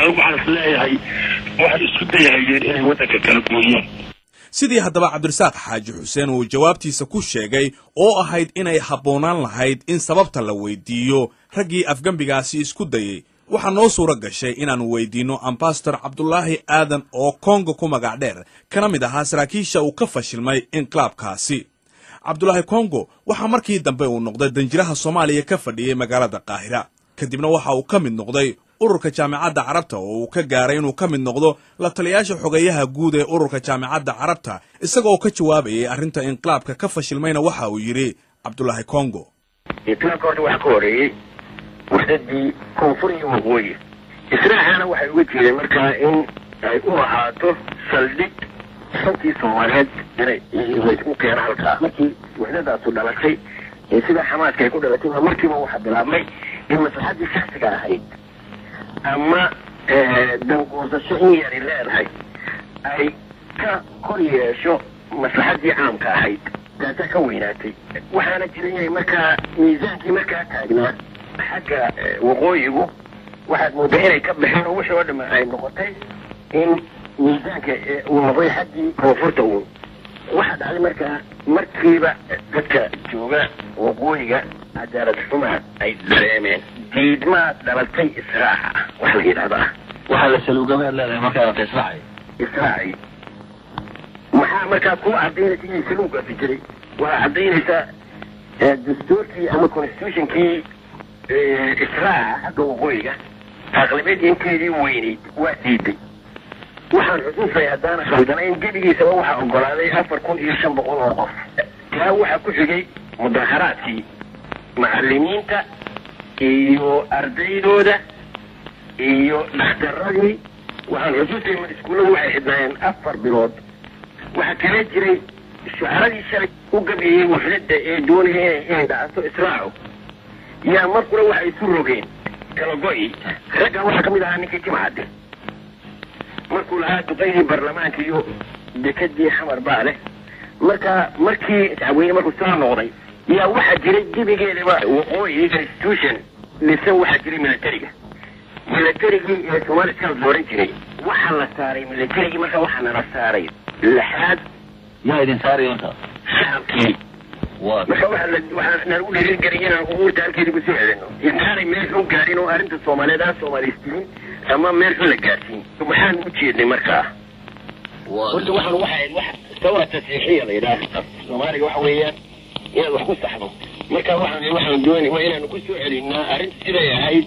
Anigu waxaan is leeyahay, waxay isku dayahayeen inay waddanka kala gooyaan. Sidii haddaba Cabdirasaaq Xaaji Xuseen uu jawaabtiisa ku sheegay, oo ahayd inay habboonaan lahayd in sababta la weydiiyo raggii afgembigaasi isku dayey, waxaa noo suura gashay inaannu weydiinno Ambasador Cabdulaahi Aadan, oo Kongo ku magac dheer, kana mid ahaa saraakiisha uu ka fashilmay inqilaabkaasi. Cabdulaahi Kongo waxaa markii dambe uu noqday danjiraha Soomaaliya ka fadhiyey magaalada Qaahira. Kadibna waxa uu ka mid noqday ururka Jaamicadda Carabta, oo uu ka gaaray inuu ka mid noqdo la taliyaasha xogeyaha guud ee ururka Jaamicadda Carabta. Isagoo ka jawaabayay arrinta inqilaabka ka fashilmayna, waxa uu yidhi Cabdulaahi Kongo: Inqilaabka horta waxaa ka horeeyey waxdadii koonfur iyo waqooyi. Israaxana waxay uga jeedeen markaa in ay u ahaato saldhig shantii Soomaaliyeed inay laysku keeno halkaa. Markii waxdadaasu dhalatay ee sida Xamaaska ay ku dhalatay baa markiiba waxaa bilaabmay in maslaxaddii shaksiga ahayd ama dangoosasho in yari leedahay ay ka kor yeesho maslaxaddii caamka ahayd. Taasaa ka weynaatay. Waxaana jira inay markaa miisaankii markaa taagnaa xagga waqooyigu waxaad moodaa inay ka baxeen, oo wixii oo dhama ay noqotay in miisaanka uu noqday xaggii koonfurta uun. Waxaa dhacday markaa markiiba dadka jooga waqooyiga cadaalad xumaa ay dareemeen, diidmaa dhalatay israaca waxa la yidhahdaa. Waxaa la saluugamaad leedahay markaa dhalatay israacay? Israaci maxaa markaa ku caddaynaysa inay saluugaasi jiray? Waa caddaynaysaa dastuurkii ama constitutionkii israaca xagga waqooyiga, aqlabiyadii inteedii weynayd waa diiday. Waxaan xusuusay, haddaana khaldanayn, gebigiisaba waxaa ogolaaday 4500 oo qof. Taa waxaa ku xigay mudaharaadkii macallimiinta iyo ardaydooda iyo dhakhtaradii. Waxaan xusuustay iskuulladu waxay xidhnaayeen 4 bilood. Waxaa kala jiray shucaradii shalay u gabeeyey waxdada ee doonaya inay dhacato israaco, yaa markuna waxay isu rogeen kala go'i. Raggan waxaa kamid ahaa ninkii Timcadde, markuu lahaa duqaydii baarlamaanka iyo dekadii Xamar baa leh. Marka markii shacweyne markuu soo noqday, yaa waxaa jiray gebigeedaba waqooyi constitution dhisan. Waxaa jiray militariga, militarigii ee Somali Scouts la oran jiray. Waxaa la saaray militarigii. Marka waxaa nala saaray laxaad. Yaa idin saaraya markaa? Shacabkii. Marka waxaa nalagu dhiirigeliyay inaan umuurta halkeedii kusoo celino, intaanay meel xun gaarin oo arrinta Soomaaliyeed aan Soomaaliistiin ama meel xun la gaarsiin. Maxaan u jeednay markaa? Horta waxaan waxay ahayd wax ثورة تصحيحية la yidhaah Soomaaliga, waxa weeyaan inaad wax ku saxdo. Marka waxaan doonay waa inaanu ku soo celinaa arrinta siday ahayd.